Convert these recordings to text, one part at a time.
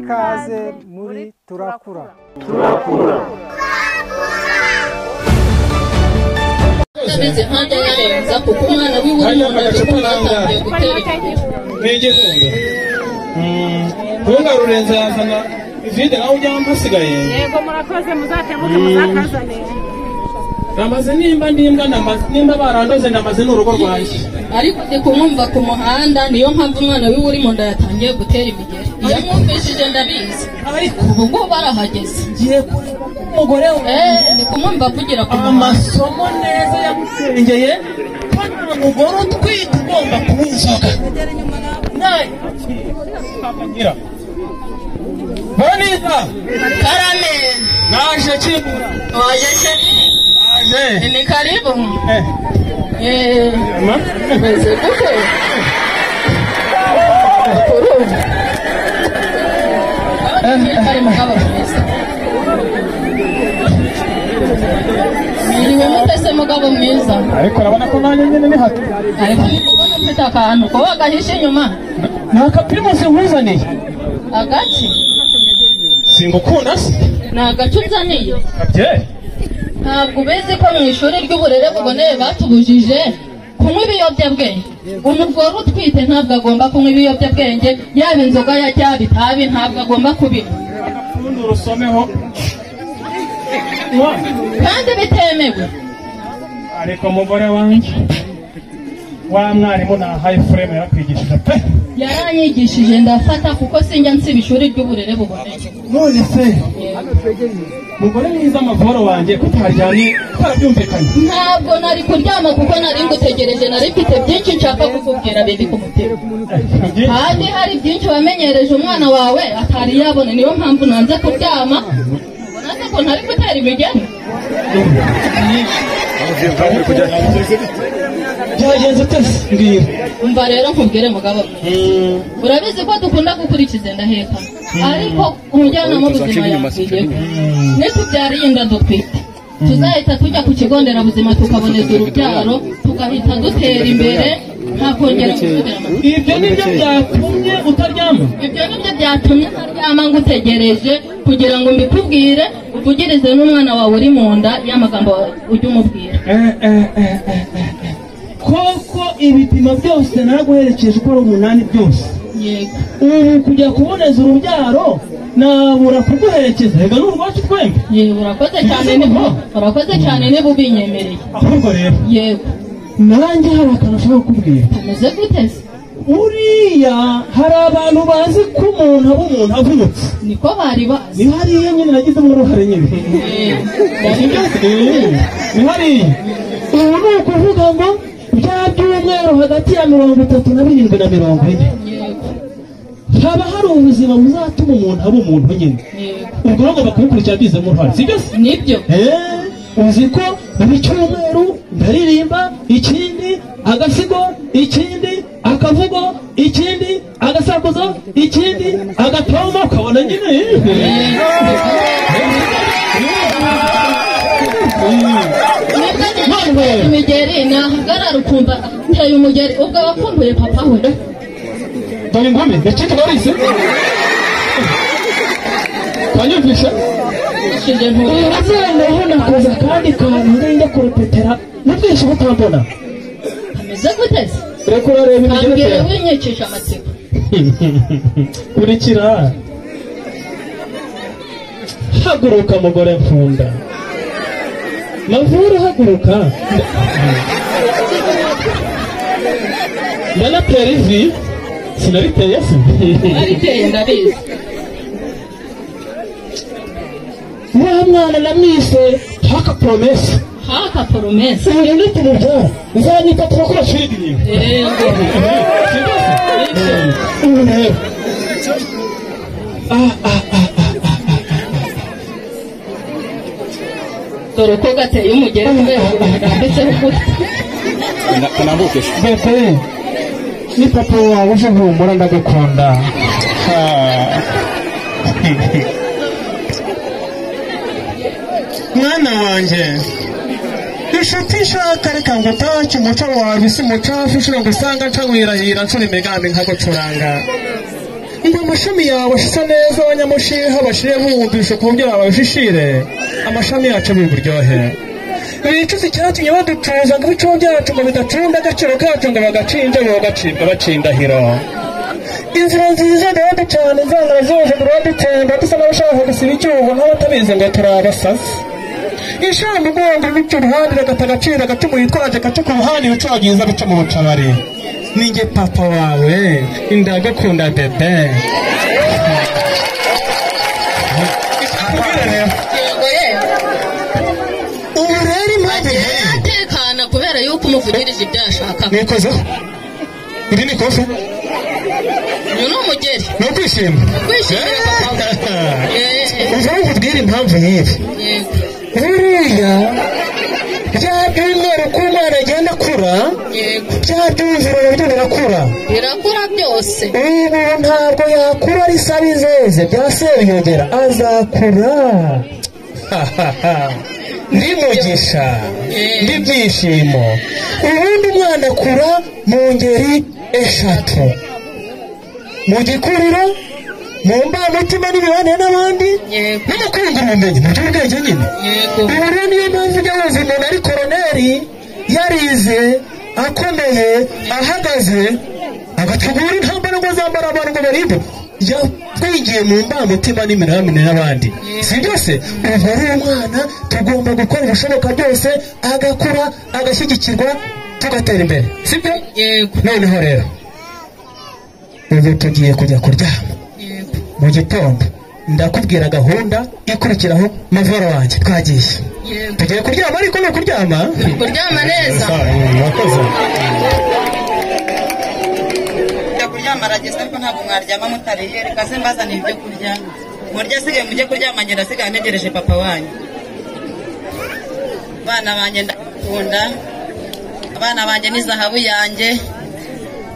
Ikaze muri Turakura. Turakura. Ameze nkajya yarenza kuko umwana wiwe uri mu nda atangiye gutera imbere. Ntunga Rurenza yazana ivide nawe ujya hasigaye. Yego murakoze muzakemuke muzakazane. Namaze nimba ndimbwa namaze nimba barandoze namaze n'urugo rwanjye. Ariko ndi kumwumva ku muhanda niyo mpamvu umwana wiwe uri mu nda yatangiye gutera imigeri. Iyo mwumvishije ndabizi. Ariko ubu ngubu barahageze. Ngiye kureba umugore we. Ndi kumwumva avugira ku muhanda. Amasomo neza yagusengeye ko nta mugore utwite ugomba kunywa inzoga. Ngira. Bonita. Karame. Naje Kimbura. Waje se? Naje. Ni karibu. Ma? Meze gute? Mwiriwe mutese mugabo mwiza. Ariko urabona ko nanjye nyine ni hato. Ariko ndikubona mfite akantu ko wagahishe inyuma. Ni akapirimusi nkuzaniye. Agaki? Singukunda se? Ni agace unzaniye. Abye? Ntabwo ubizi ko mu ishuri ry'uburere buboneye batubujije kunywa ibiyobyabwenge. Umugore utwite ntabwo agomba kunywa ibiyobyabwenge, yaba inzoga yaba itabi ntabwo agomba kubinywa. Agapfundo urusomeho. Kandi bitemewe. Ariko mugore wanjye wa mwarimu nahaye frame yarakwigishije pe. Yaranyigishije ndafata kuko sinjya nsiba ishuri ry'uburere buboneye. None se mugore mwiza amavoro wanjye kutaryamye twarabyumvikanye. Ntabwo nari kuryama kuko nari ngutegereje, nari mfite byinshi nshaka kukubwira biri ku mutima. Kandi hari byinshi wamenyereje umwana wawe atari yabona, niyo mpamvu nanze kuryama. Ubona se ko ntari gutera imigeri? Byagenze ute se? Mbwira. Umva rero nkubwire mugabo. Urabizi ko dukunda gukurikiza ndaheka. Ariko umujyanama w'ubuzima yambwiye ko nitubyara iyi nda dutwite tuzahita tujya ku kigo nderabuzima tukaboneza urubyaro tugahita dutera imbere nta kongera gusubira. Ibyo nibyo byatumye utaryama? Ibyo nibyo byatumye ntaryama ngutegereje kugira ngo mbikubwire uvugirize n'umwana wawe uri mu nda y'amagambo ujye umubwira. Koko ibipimo byose naraguherekeje uko ari 8 byose. Yego. Ubu kujya kuboneza urubyaro nabura kuguherekeza rega n'urwacu twembi. Yego urakoze cyane niba urakoze cyane niba ubinyemereye. Ahubwo rero. Yego. Nanjye hari akantu ushaka kukubwira. Kameze gute se? Uriya hari abantu bazi ko umuntu aba umuntu avunitse. Niko bari bazi. Ni hariya nyine nagizemo uruhare nyine. Ni hariya. Ubu ni ukuvuga ngo bya byumweru hagati ya 37 na 40. Haba hari ubuzima buzatuma umuntu aba umuntu nyine. Ubwo rero ugomba kubukurikira byizemo uruhare, sibyo se? Nibyo. Uzi ko buri cyumweru ndaririmba ikindi agasigo, ikindi akavugo, ikindi agasakuzo, ikindi agatoma, ukabona nyine. Imigeri nahagarara ukumva ateye umugeri ubwo wakumbuye papa we. Dore ingumi yacika Maurice. Kanyumvisha? Noneho nakoze akandi kantu njya kurepetera nubwishe utambona. Kameze gute se? Reka urareba imigeri. Kambwira winyicisha amatsiko. Kurikira. Haguruka mugore mfunda. Mavura haguruka. Ndanatera ivi. Sinariteye se? Nariteye ndabizi. Wa mwana namwise haka promesse. Haka promesse. Ubu nitumubyara nzamwita Turakura Ferdinand. Yego. Ubu rero. Dore uko gateye umugeri kubera urambitseho ugutwi. Bebe. Ni papa wawe uje humura ndagukunda. Mwana wanjye inshuti nshaka reka ngo utake umuco wawe si umucafu ushobora gusanga nca wirahira ncura imigambi nkagucuranga. Ngo amashami yawe asa neza abanyamushiha bashire bumvisha kubyara babishishire amashami yacu ari uburyohe. Bicuza icyatumye baducuza ngo ibicuba byacu ngo bidacunda agaciro kacu ngo bagacinja bagacibwa bacindahiro. Inzira nziza ndaducana inzangano zose turadutemba dusa n'abashaka gusiba icyuho nk'abatabizi ngo turabasazi. Ishami umugongo ibica uruhande agata agaciro agacumu yitwaje gace ku ruhande ibicuba byiza bica mu bucabari. Ninjye papa wawe ndagukunda bebe. Ubu rero impamvu atekana kubera yuko umuvugirije ibyo yashaka. Nikozeho iri ni kofe. Uyu ni umugeri. Ni ukwishima. Ukwishimira papa. Ubu nkubwire impamvu y'ibi. Buriya bya byumweru uko umwana agenda akura, bya byumviro nabyo birakura. Birakura byose. Ubu ntabwo yakura ari sabizeze bya sebiyogera, azakura n'umugisha n'ibyishimo. Ubundi umwana akura mu ngeri eshatu: mu gikuriro, mu mbamutima n'imibanire n'abandi, no mu kwiyungura ubumenyi mu by'ubwenge nyine. Ubu rero niyo mpamvu ujya wumva umuntu ari koroneri yarize akomeye ahagaze agategura intambara ngo azambara abantu ngo barinde, yatwigiye mu mbamutima n'imibanire n'abandi. Si byose? Ubwo rero umwana tugomba gukora ibishoboka byose agakura agashyigikirwa tugatera imbere, sibyo? Noneho rero ubu tugiye kujya kuryama. Mu gitondo ndakubwira gahunda ikurikiraho mavoro wanjye. Twagiye tugiye kuryama, ariko ni ukuryama kuryama neza. Murakoze. Kuryama arageze ariko ntabwo mwaryama mutariye. Reka se mbazanire ibyo kurya murya, asigaye mujye kuryama, ngenda asigaye ntegereje papa wanyu. Abana banjye ndabakunda, abana banjye ni zahabu yanjye,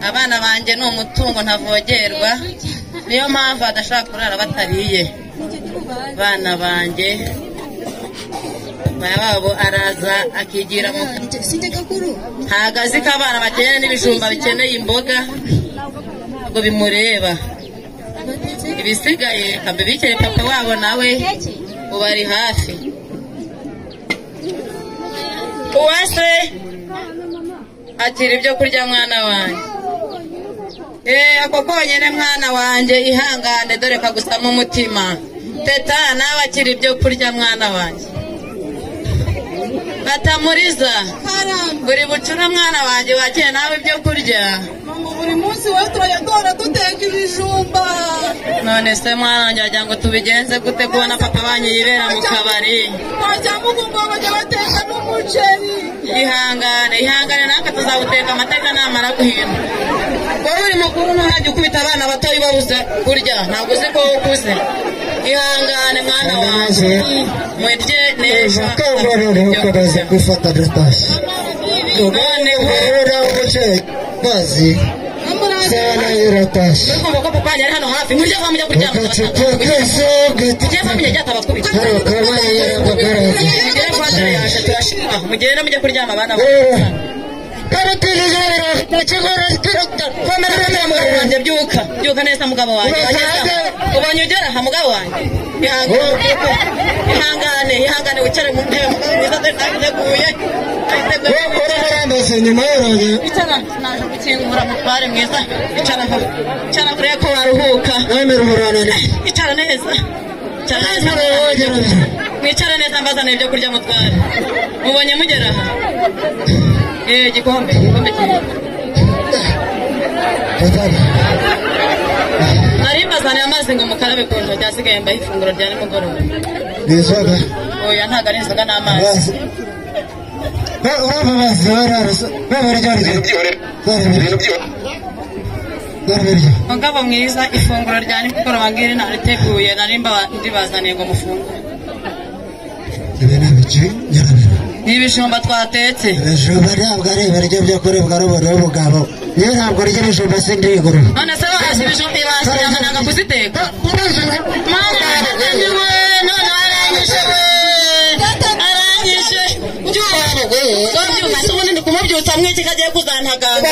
abana banjye ni umutungo ntavogerwa, niyo mpamvu badashobora kurara batariye. Abana banjye babo araza akigira mu ntabwo azi ko abana bakeneye n'ibijumba bikeneye imboga ngo bimureba. Ibisigaye kabibikire papa wabo nawe ubari hafi. Uwase akira ibyo kurya mwana wanjye. Ako konyine mwana wanjye ihangane dore kagusamo umutima. Teta nawe akira ibyo kurya mwana wanjye. Batamuriza buri bucura mwana wanjye wakire nawe ibyo kurya. Buri munsi we turayadora duteka ibijumba. None se mwana wanjye wagira ngo tubigenze gute kubona papa wanyu yibera mu kabari? Cyangwa bajya bateka n'umuceri. Ihangane ihangane natwe tuzawuteka amateka namara guhina. Wowe uri mukuru ntuhajya ukubita abana batoya ubabuza kurya, ntabwo uzi ko ukuze. Ihangane mwana wanjye murye neza. Bazi sana iratashye. Urumva ko papa wanjye ari hano hafi, murye vuba mujye kuryama. Mujye vuba mujye atabakubita. Mugende mujye kuryama abana banjye. Byuka byuka neza mugabo wanjye. Ubonye ugera aha mugabo wanjye. Ihangane ihangane wicare mu ntebe mugabo mwiza ntabiteguye. Icara naje gukingura mutware mwiza. Icara icara kurebe ko waruhuka. Icara neza. Icara neza. Mwicara neza mbazaniye ibyo kurya mutware. Mubonye mugera aha. Igikombe igikombe kinini. Nari mbazaniye amazi ngo mukarabe ku ntoki, asigaye mbahe ifunguro rya nimugoroba. Ni inzoga? Oya ntabwo ari inzoga ni amazi. Mugabo mwiza ifunguro rya nimugoroba ngiri nariteguye, nari ndibazaniye ngo mufungure. Ni ibijumba twatetse. Ibijumba ntabwo ari ibiryo byo kuribwa n'umuntu w'umugabo. Iyo ntabwo urya ibijumba sindigura. None se wahashye ibijumba ibashyira nanga kuziteka. Mana we none aranyishe we. Aranyishe. Byuka. Byuka se ubundi ndi kumubyutsa Ndamutsa mwiki kagiye kuzantaganga.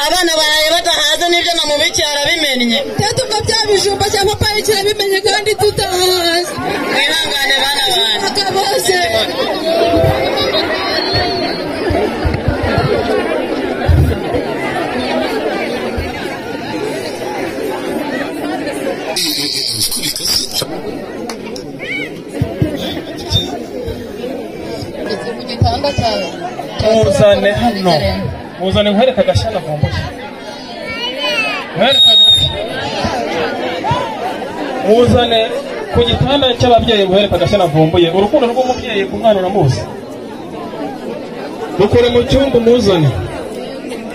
Abana baraye badahaze n'ibyo namubikiye arabimennye. Tete ubwo bya bijumba cya papayi kirabimenye kandi tutahaze. Mwihangane bana banjye. Bose. Muzane hano, muzane nkwereka agashya navumbuye. Muzane ku gitanda cy'ababyeyi nkwereka agashya navumbuye. Urukundo rw'umubyeyi ku mwana uramuzi. Mukure mu cyumba umuzane.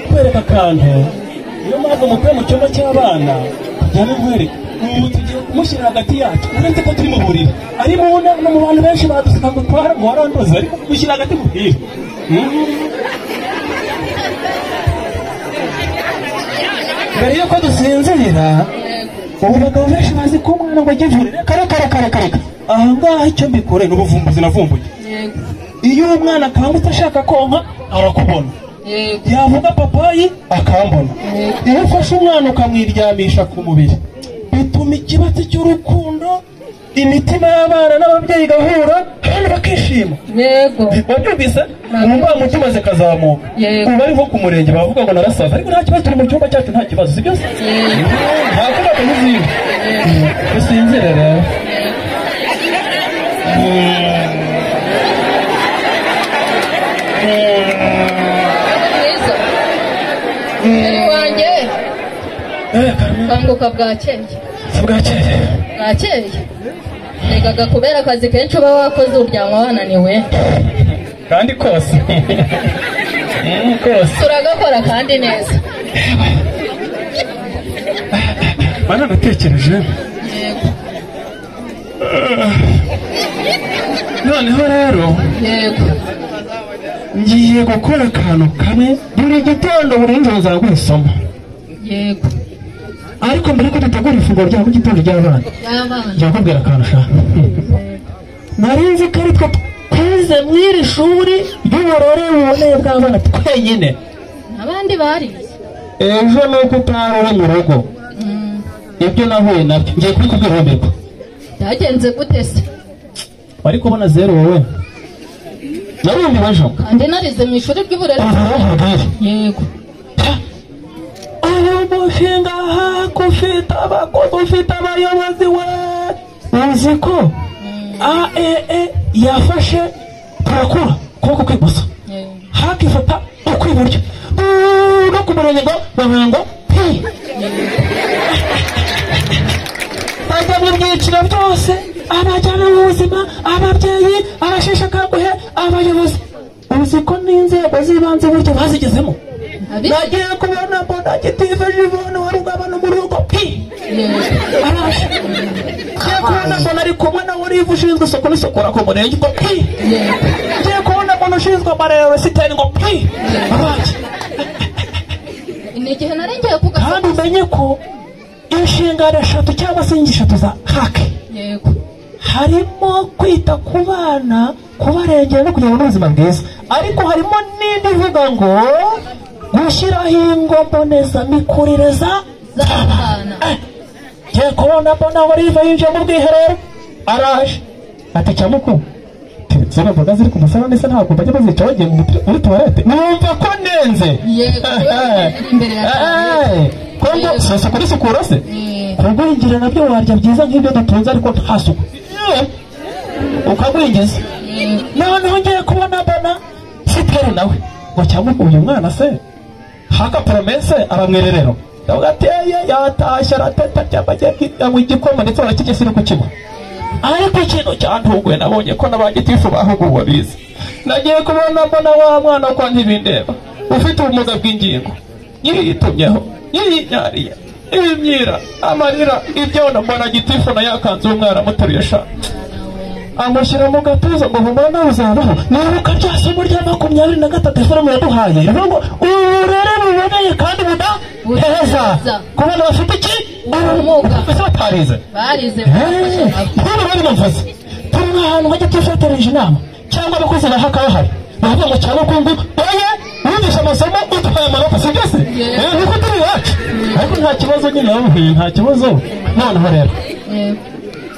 Kwereka akantu, niyo mpamvu mukuye mu cyumba cy'abana tujyane nkwereka. Ubu tugiye kumushyira hagati yacu, uretse ko turi mu buriri. Ari mu nama mu bantu benshi baduseka ngo twarandoze, ariko kumushyira hagati mu buriri. Mbere yuko dusinzira, ubu bagabo benshi bazi ko umwana ngo ajye ivuriro. Kare kare kare kare. Aha ngaha icyo mbikore ni ubuvumbuzi navumbuye. Iyo umwana akangutse ashaka konka arakubona. Yavuga papayi akambona. Iyo ufashe umwana ukamwiryamisha ku mubiri, bituma ikibatsi cy'urukundo, imitima y'abana n'ababyeyi igahura kandi bakishima. Yego. Wabyumvise? Umva mutima zikazamuka. Ubu bari nko ku murenge bavuga ngo narasaza, ariko nta kibazo, turi mu cyumba cyacu nta kibazo, sibyo se? Nta kubaka n'izindi. Usinzire rero. Wanjye. Kanguka bwakeye. Bwakeye. Bwakeye. Regaga kubera akazi kenshi uba wakoze uryama wananiwe. Kandi kose. Kose. Turagakora kandi neza. Bana natekereje. Yego. Noneho rero. Yego. Ngiye gukora akantu kamwe buri gitondo buri nijoro nzaguha isomo. Yego. Ariko mbere ko dutegura ifunguro rya mu gitondo ry'abana, njya kubwira akantu sha. Nari nzi ko ari twe twize mu iri shuri ry'uburere buboneye bw'abana twenyine. Abandi barize. Ejo nuko utari uri mu rugo. Ibyo nahuye nabyo ngiye kubikubwira wumirwa. Byagenze gute se? Wari kubona zero wowe. Narumiwe ejo. Kandi narize mu ishuri ry'uburere. Yego. Umushinga ufite abakozi, ufite abayobozi we. Uzi ko AEE yafashe turakura ukuboko kw'ibumoso, hakifata ukw'iburyo, no ku murenge ngo bavuga ngo pi. Bajya mu byiciro byose, abajyana b'ubuzima, ababyeyi, abasheshe akanguhe, abayobozi. Uzi ko n'inzego z'ibanze buryo bazigezemo. Nagiye kubona mbona gitifu Jivone wari ugabana mu rugo pi. Araje. Ngiye kubona mbona ari kumwe na Olive ushinzwe isuku n'isukura ku murenge ngo pi. Ngiye kubona mbona ushinzwe amarerero siteri ngo pi. Araje. Ni igihe narengeye ku gasozi. Kandi umenye ko inshingano eshatu cyangwa se inyigisho eshatu za hake. Yego. Harimo kwita ku bana, kubarengera no kugira ubuzima bwiza. Ariko harimo n'indi ivuga ngo gushyiraho ingo mbonezamikurire z'abana. Ngiye kubona mbona Olive yinjiye mu bwiherero araje ati cyamuku zino mboga ziri ku musarani se ntabwo bajya bazica bagiye muri tuwarete. Numva ko nenze. Kongo si isuku n'isukura se kugwingira nabyo warya byiza nk'ibyo dutunze ariko nta suku ukagwingiza. Noneho ngiye kubona mbona siteri nawe ngo cyamuku uyu mwana se haka promese aramwererero. Ndavuga ati yatashye arateta cyangwa igikoma ndetse barakigese no kukinywa. Ariko ikintu cyantunguye nabonye ko n'abagitifu bahuguwe bize. Nagiye kubona mbona wa mwana kwa ntibindeba ufite ubumuga bw'ingingo, yiyitumyeho, yiyinyariye, imyira, amarira, ibyo mbona gitifu na yakanze umwana amuteruye sha. Amushyira mu gatuza ngo humura nawe uzabaho. Nibuka rya somo rya 23 eforomu yaduhaye rivuga ngo uburere buboneye kandi budaheza ku bana bafite iki? Ubumuga. Ese batarize? Barize. Nk'ubu bari bamvuze turi ahantu hajya tufatirije inama cyangwa abakozi ba haka bahari bavuga ngo cyangwa kungu oye Wigisha amasomo uduhaye amanota si byose? Nkuko turi iwacu. Ariko nta kibazo nyine wabwiye, nta kibazo. Noneho rero.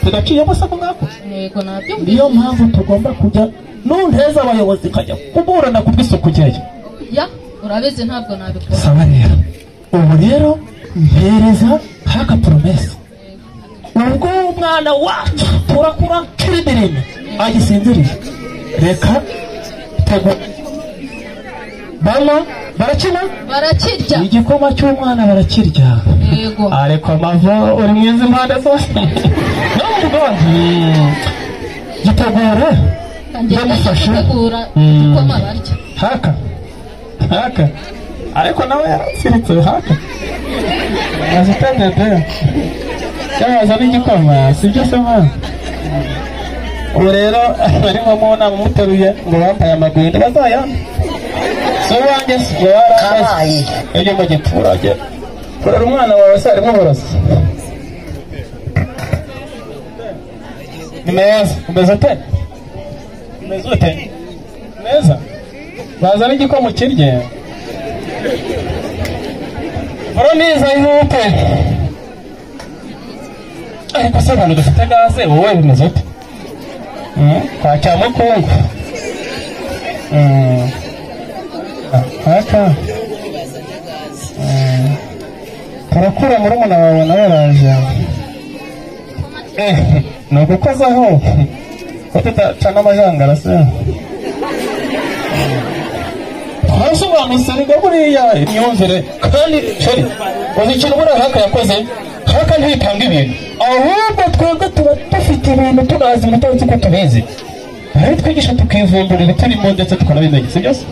Tudaciyemo se ako ngako? Yego nabyumvise. Niyo mpamvu tugomba kujya nunteza abayobozi kajya kuburana ku bw'isuku nkeya. Ya, urabizi ntabwo nabikora. Sawa rero. Ubu rero mpereza haka promesse. Ubwo umwana wacu turakura kiridirime agisinziriye. Reka tego bama barakina barakirya igikoma cy'umwana barakirya. Yego. Ariko mavo uri mwiza impande zose. Nubwo gitegura ndamufasha igikoma barya. Haka haka ariko nawe yaratsiritse haka azitendete yaza n'igikoma sibyo se mwana. Ubu rero barimo mu nama muteruye ngo bambaye amagwinda bazayana so wanjye ngo barabaye ibyo mu giturage kurera umwana wawe se arimo uburozi ni meza. Umeze ute? Umeze ute? Meza bazana igikoma ukirye. Uraniza ihute. Ariko se abantu dufite gaze wowe bimeze ute? Kwa cyamukungu. Haka. Turakura murumuna wawe nawe araje. Ni ugukozaho ko tutacana amajangara se. Twasobanutse rega buriya imyumvire kandi sheri uzi ikintu buriya haka yakoze haka ntitanga ibintu ahubwo twebwe tuba dufite ibintu tunazi ibintu ko tubizi ari twigisha tukivumbura ibiturimo ndetse tukanabimenya si byose.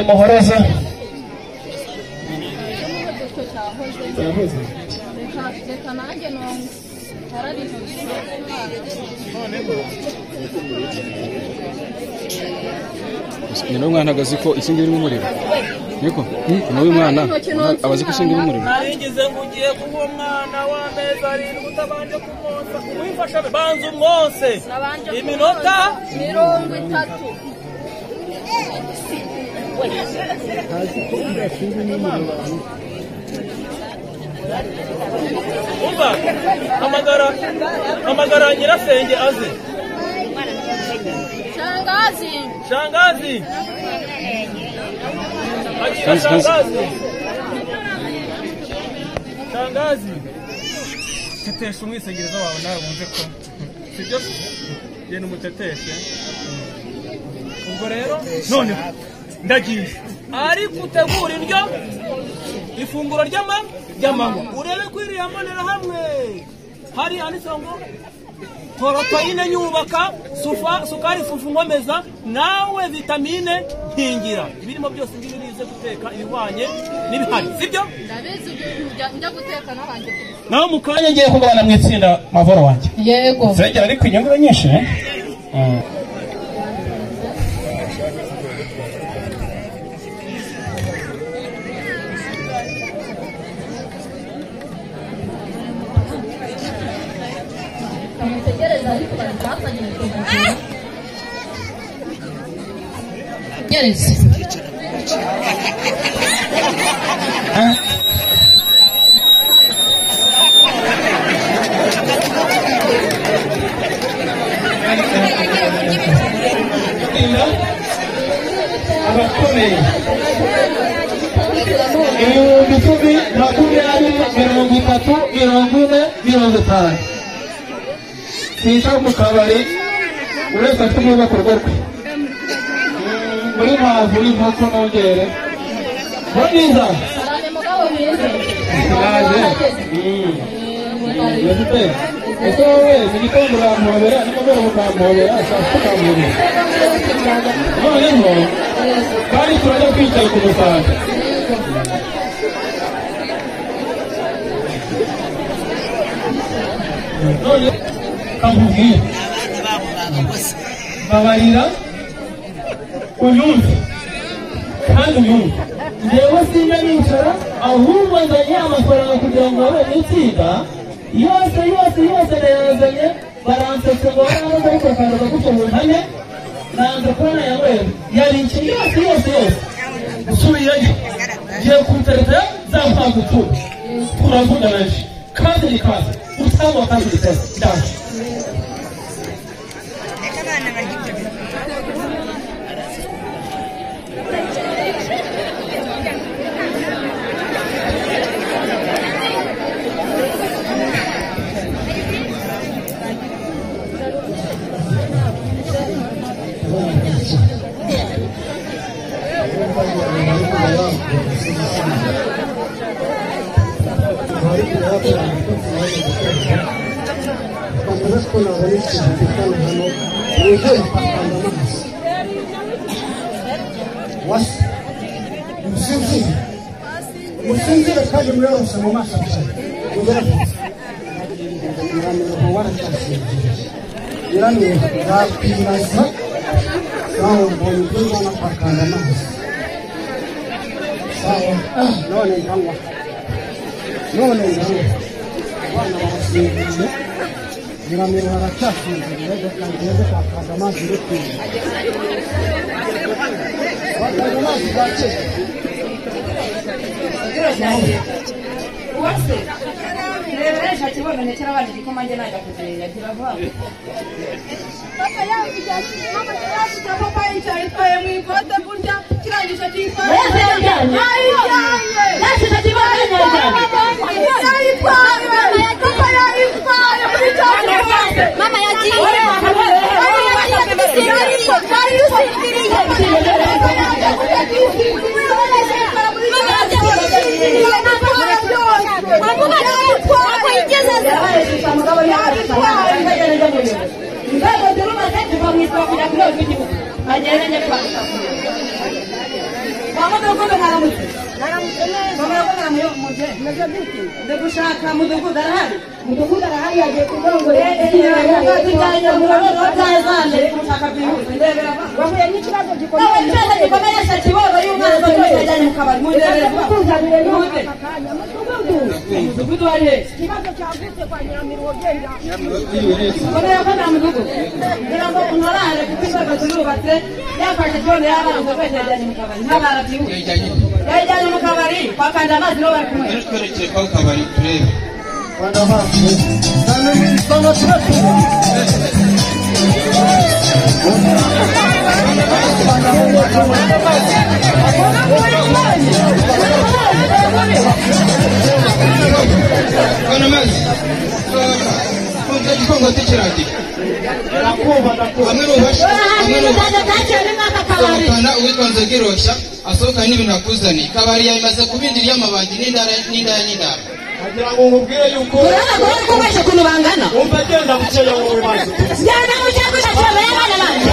Muhoreze reka nanjye nyina w'umwana azi ko isinga irimo umuriro. Niko nyina w'umwana abazi ko isinga irimo umuriro. Naringize ngo ugiye kuba umwana w'amezi arindwi utabanje kumwonsa umwifasha banza umwonse iminota 30. Umva hamagara nyirasenge aze. Shangazi. Shangazi. Shangazi. Shangazi. Tetesha umwisengereza wawe nawe wumve ko sibyo genda umuteteshe. Ubwo rero none ndagiye ariko utegura indyo ifunguro ry'amanywa urebe ko iriya mbonera hamwe hari handitseho ngo poroteyine nyubaka sukari fufu nkomeza nawe vitamine nkingira ibirimo byose ngibi nize guteka ibihwanye n'ibihari sibyo. Ndabizi njya guteka nabanje kubisoma. Naho mu kanya ngiye kugabana mu itsinda mavoro wanjye. Yego. Zengera ariko inyungu nyinshi. Gereza. Abakomeye 10,000, 20, 30, 40, 50 sinca mu kabari uretse afite umwuga ku rugo rwe muri mpavu y'inkoko nongere boniza naje ese wowe mu gitondo urampobera nimugoroba ukampobera saa sita ukampobera noneho kandi turajya twicaye ku musambi. None kamubwire babarira unyumve kandi unyumve njyewe sinjya nicara Ahubwo nzanye amafaranga kugira ngo babe mu itsinda yose yose yose ndayazanye baransetse ngo baraza ariko akantu gutyo mu ntame nanze kubona yanywera yari iki yose yose yose usubiyeyo ngiye kutereta za mpamvu tu turavugana ejo kandi ni kazi utangwa kandi ni kazi ndaje Musinzire kandi mwiyorose mu maso nyiramiruho yakwibaza sawa mbonye ibyo mbona kwakanda amazi sawa none ndanywa abana barasinziriye nyiramiruho aracyasinziriye reka ngende kwakanda amazi rukwiye kwakanda amazi bwakeye. Uwase reba kibono ntekera abana igikoma njye najya kugenda kiravuga papa mama yaje papa yicaye itwaye mu ikote burya kirangije cyitwaye mama yagiye Ndagushaka mudugudu arahari mudugudu arahari yagiye kudongora wahuye n'ikibazo gikomeye ikibazo cyavutse kwa Nyiramiruho genda yajyanye mu kabari kwakanda amazi niho bari kumwe twerekeye kwa kabari turebe Sohokana uwitwa Nzogiroshya asohokana n'ibintu akuzaniye kabari yamaze kubindi ry'amabandi n'indara n'indara n'indara agira ngo nkubwire yuko urabona ko wese ukuntu bangana umva agenda bukeya wowe mazi genda bukeya gusa cyane y'abana banjye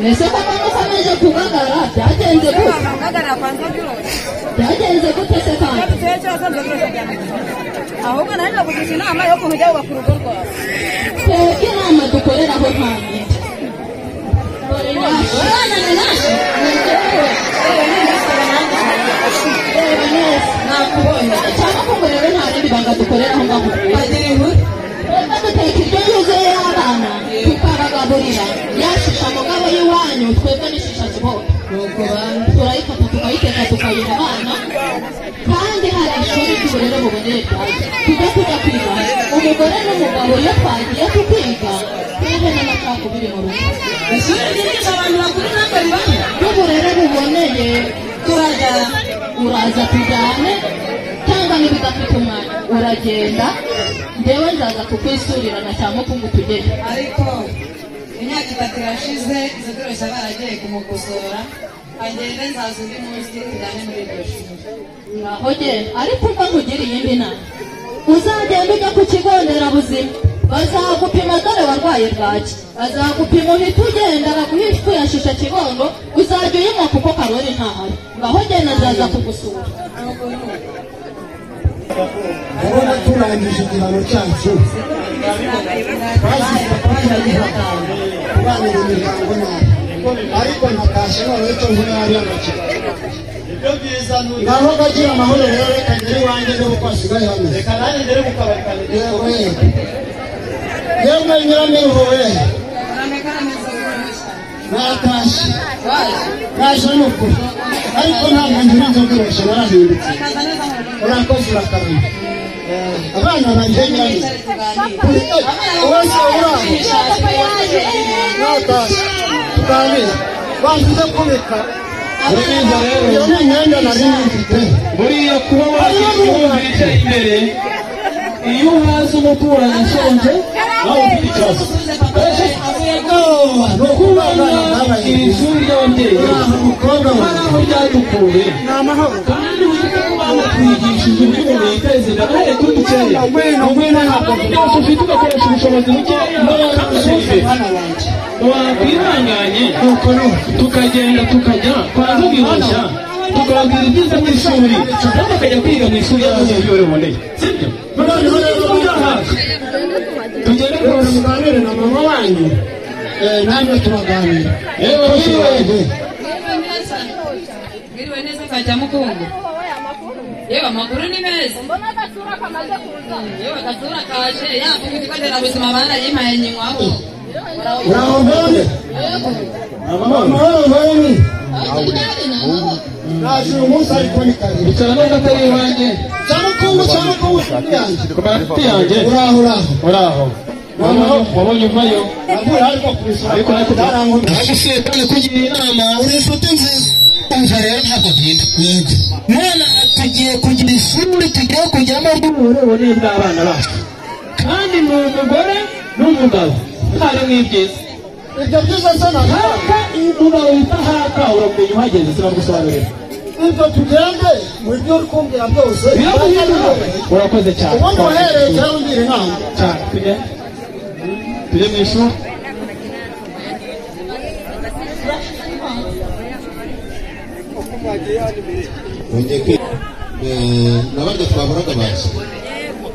Ese koko mukomeje kugagara byagenze gute? Byagenze gute se kandi? Ahubwo nanjye nakugisha inama yo kuntu ujya wubaka urugo rwawe. Twebwe inama dukoreraho nta yindi. Dore naje. Urabona ni naje? Ni njyewe. Nakubonye. Cyangwa ko rero nta rindi banga dukorera aho ngaho. Bagira inkuru. Twebwe duteka indyo yuzuye y'abana tukabagaburira. Yashisha mugabo y'iwanyu twebwe n'ishisha kibondo. Turayifata tukayiteka tukayiha abana. Kandi hari ishuri ry'uburere buboneye bwaje. Tujya kwiga umugore n'umugabo iyo twagiye tukiga twebwe n'amacakubiri mu rugo. Ishuri ryigisha abantu bakuru ntabwo ribaho. Ry'uburere buboneye turajya uraza tujyane cyangwa niba udafite umwanya uragenda njyewe nzaza kukwisurira na Cyamukungu tugere. Ariko imyaka 3 irashize Nzogoroshya baragiye kumukosora agende nzaza undi munsi tujyane muri iryo shuri. Ngaho genda ariko umva nkugire iyindi nama. Uzagenda ujya ku kigo nderabuzima bazagupima dore warwaye bwaki, bazagupima uhita ugenda baguhe ifu ya shisha kibondo uzajya uyinywa kuko karori ntahari. Ngaho genda nzaza kugusura. Ndabona turangije igihano cyacu kubanira imiryango nabi ariko natashe noneho icyo nkora hariya nacyo. Ngaho gagira amahoro rero reka ngere iwanjye ndebe uko hasigaye hameze. Reka nanjye ngere mu kabari kanjye. Yego yego. Yemwe Nyiramiruho we. Natashe. Naje ni ukuri. Ariko ntabwo ngira Nzogoroshya narahindutse. Urakoze urakarama. Abana banjye Nyiramiruho. Uwese uraho. Natashe. Tuganire. Banze kubika. Iyo ni imyenda nari mfite. Buriya kuba wagira imbere iyo uhaze umuturanyi ashonje nawe ufite ikibazo. Kubona iri shuri ry'ababyeyi hari aho ryadukuye kandi wibuke ko banatwigishije uburyo umuntu yiteza imbere uhereye kuri dukeya byose ufite ugakoresha ubushobozi bukeya kandi utera imbere. Wakwihanganye tukagenda tukajya kwa Nzogoroshya tukababwira ibyiza by'ishuri nabo bakajya kwiga mu ishuri y'ababyeyi buboneye sibyo? Tugende rwose muganire na mama wanyu namwe turaganira. Mwiriwe neza kwa Cyamukungu. Yewe amakuru ni meza. Mbona agasura kamaze kuza. Yewe agasura kaje yavuga ikigo nderabuzima barayimpaye nyinywaho. Uraho mbone. Amahoro mbone. Naje uyu munsi ariko ni kare. Bicara neza atari iwanjye. Cyamukungu Cyamukungu inshuti yanjye. Inshuti yanjye. Uraho uraho. Uraho. Wabonye uvayo. Navuye ariko kubisura. Ariko nagushimye kugira inama. Uri inshuti nziza. Umva rero ntabwo bwira. Yego. None tugiye kugira ishuri tugiye kujyamo ry'uburere buboneye bw'abana bacu. Kandi ni umugore n'umugabo. Harimo ibyiza. Ibyo byiza se na haka umugabo wita haka uramenya uhageze sinagusobanurira. Ibyo tugende mu byo uri kumbwira byose. Urakoze cyane. Ubundi uhereye cyangwa umbwira inama. Cyane tujye mu ishuri. N'abarya twaburaga baje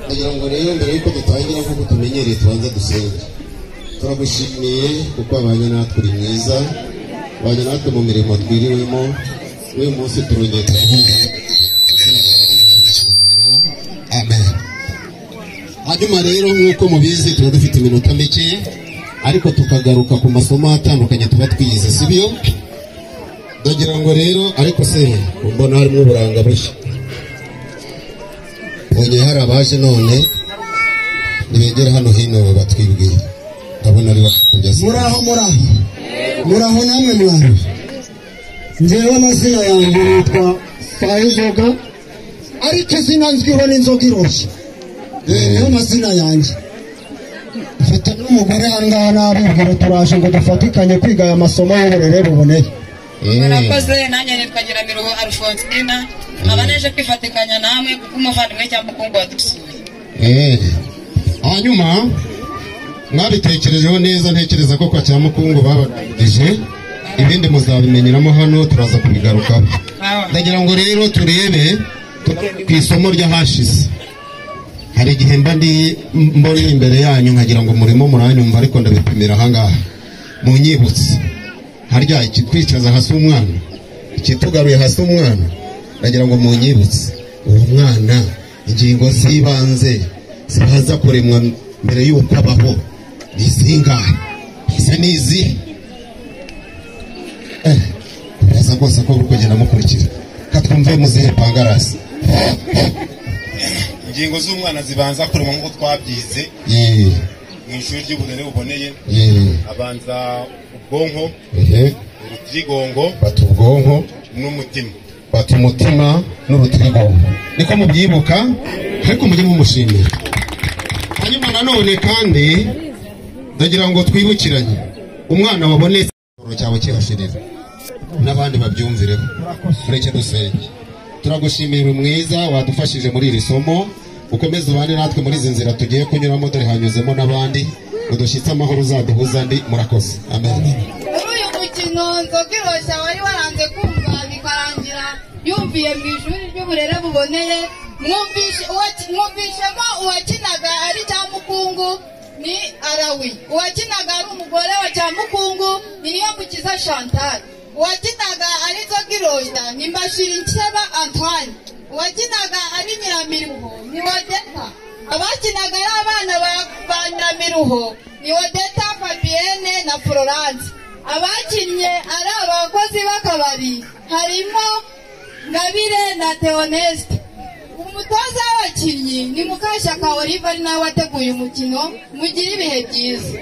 kugira ngo rero mbere y'uko dutangira nk'uko tumenyereye tubanze dusenge. Turagushimiye kuko wabanye natwe uri mwiza, wabanye natwe mu mirimo twiriwemo n'uyu munsi turongeye turahuza. Amen. Hanyuma rero nk'uko mubizi tuba dufite iminota mike ariko tukagaruka ku masomo atandukanye tuba twize, si byo? Ndagira ngo rero ariko se mbona harimo uburanga bushya. Mbonye hari abaje none nibegera hano hino batwibwira. Ndabona ari bakubya. Muraho muraho. Muraho namwe mwana. Njyewe amazina yanjye nitwa Sayinzoga ariko izina nzwiho n'inzoga iroshye. Niyo mazina yanjye. Mfite n'umugore aha ngaha n'abibwira turaje ngo dufatikanye kwiga aya masomo y'uburere buboneye. Murakoze nanjye nitwa Nyiramiruho Alphonsina nkaba naje kwifatikanya namwe kuko umuvandimwe Cyamukungu wadusuye. Hanyuma mwabitekerejeho neza ntekereza ko kwa Cyamukungu babagije ibindi muzabimenyeramo hano turaza kubigarukaho. Ndagira ngo rero turebe ku isomo ry'ahashize. Hari igihe mba ndi mbona imbere yanyu nkagira ngo murimo muranyumva ariko ndabipimira aha ngaha munyibutse. Harya ikitwicaza hasi umwana, ikitugaruye hasi umwana, ndagira ngo munyibutse. Uwo mwana ingingo z'ibanze zibaza kuremwa mbere y'uko abaho ni zingahe? Ese ni izihe? Biraza rwose ko uri kugenda mukurikira. Katwumve muzehe Pangarasi. Ingingo z'umwana zibanza kuremwa nk'uko twabyize mu ishuri ry'uburere buboneye, abanza ubwonko, urutirigongo, bata ubwonko n'umutima, bata umutima n'urutirigongo, niko mubyibuka, ariko mujye mumushimira. Hanyuma nanone kandi ndagira ngo twibukiranye umwana wabonetse cyawe kihashirira n'abandi babyumvireho. Mureke dusenge. Turagushimira mwiza wadufashije muri iri somo, ukomeze ubane natwe muri izi nzira tugiye kunyuramo, dore hanyuzemo n'abandi, udushyitse amahoro uzaduhuza ndi. Murakoze, amen. Muri uyu mukino Nzogiroshya wari waranze kumva bikarangira yumviye mu ishuri ry'uburere buboneye, mwumvishemo uwakinaga ari Cyamukungu ni Arawi, uwakinaga ari umugore wa Cyamukungu ni Niyomukiza Chantal, uwakinaga ari Nzogiroshya ni Mbashirinkeba Antoine, uwakinaga ari Nyiramiruho ni Odeta, abakinaga ari abana ba Nyiramiruho ni Odeta, Fabienne na Florence, abakinnye ari abakozi b'akabari harimo Ngabire na Theoneste. Umutoza w'abakinnyi ni Mukashyaka Olive, ari nawe wateguye umukino. Mugire ibihe byiza.